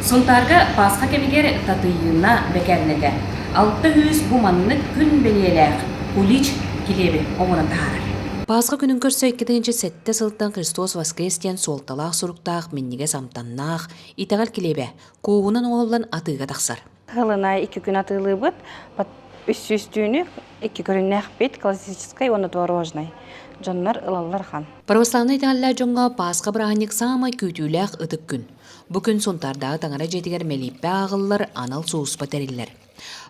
Сунтаарга Пасха кэмигэр Татыйыына бэкээринэтэ 600 бу маннык күн бэлиэлээх кулич килиэби оҥорон таһаарар. Пасха күнүн көрсө 2007 сылтан Христос воскрес диэн суолталаах суруктаах минньигэс амтаннаах итэҕэл килиэбэ кууһунан оҥоһуллан атыыга тахсар. Сылына икки күн атыылыыбыт. Үс түүнү икки көрүннээхпит, классическай уонна творожнай. Дьоннор ылаллар хан. Православнай итэҕэллээх дьоҥҥо Пасха бырааһынньык саамай күүтүүлээх ытык күн. Бу күн Сунтаардааҕы таҥара дьиэтигэр мэлииппэ ааҕыллар анал сулууспа тэриллэр.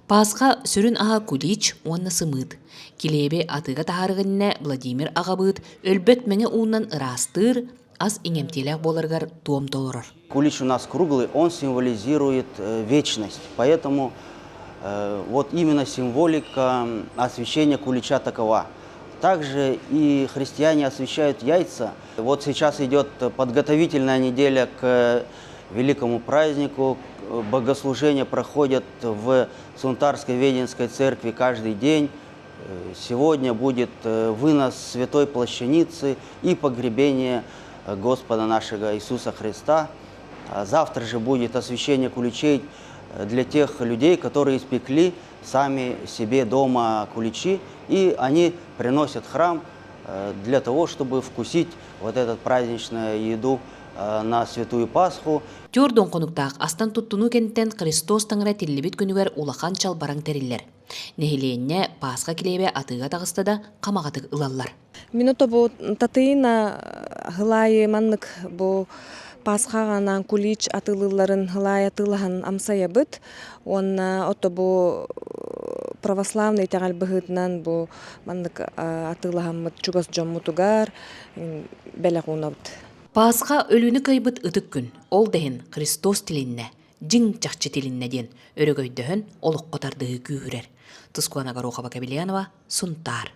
Пасха сүрүн аһа кулич уонна сымыыт. Килиэби атыыга таһаарыах иннинэ Владимир аҕабыыт өлбөт мэҥэ уунан ыраастыыр, ас иҥэмтиэлээх буоларыгар туом толорор. Кулич у нас круглый, он символизирует вечность. Поэтому вот именно символика освящения кулича такова. Также и христиане освящают яйца. Вот сейчас идет подготовительная неделя к великому празднику. Богослужения проходят в Сунтарской Веденской церкви каждый день. Сегодня будет вынос Святой Плащаницы и погребение Господа нашего Иисуса Христа. Завтра же будет освящение куличей для тех людей, которые испекли сами себе дома куличи, и они приносят храм для того, чтобы вкусить вот эту праздничную еду на Святую Пасху. Түөрт хонуктаах астан туттунуу кэнниттэн Христос таҥара тиллибит күнүгэр улахан чалбараҥ тэриллэр. Нэһилиэнньэ Пасха килиэбэ атыыга таҕыста да хамаҕатык ылаллар. Мин ото Татыйына хылаайы маннык бу Пасхаҕа анаан кулич атыылыылларын хылаай атыылаһан амсайабыт уонна ото бу православный итэҕэл быһыытынан бу маннык атыылаһаммыт чугас дьоммутугар бэлэх уунабыт. Пасха өлүүнү кыайбыт ытык күн. Ол да иһин Христос тилиннэ, дьиҥ чахчы тилиннэ диэн өрөгөйдөһөн олоххо тардыһыы күүһүрэр. Тускуана Горохова-Кобельянова, Сунтаар.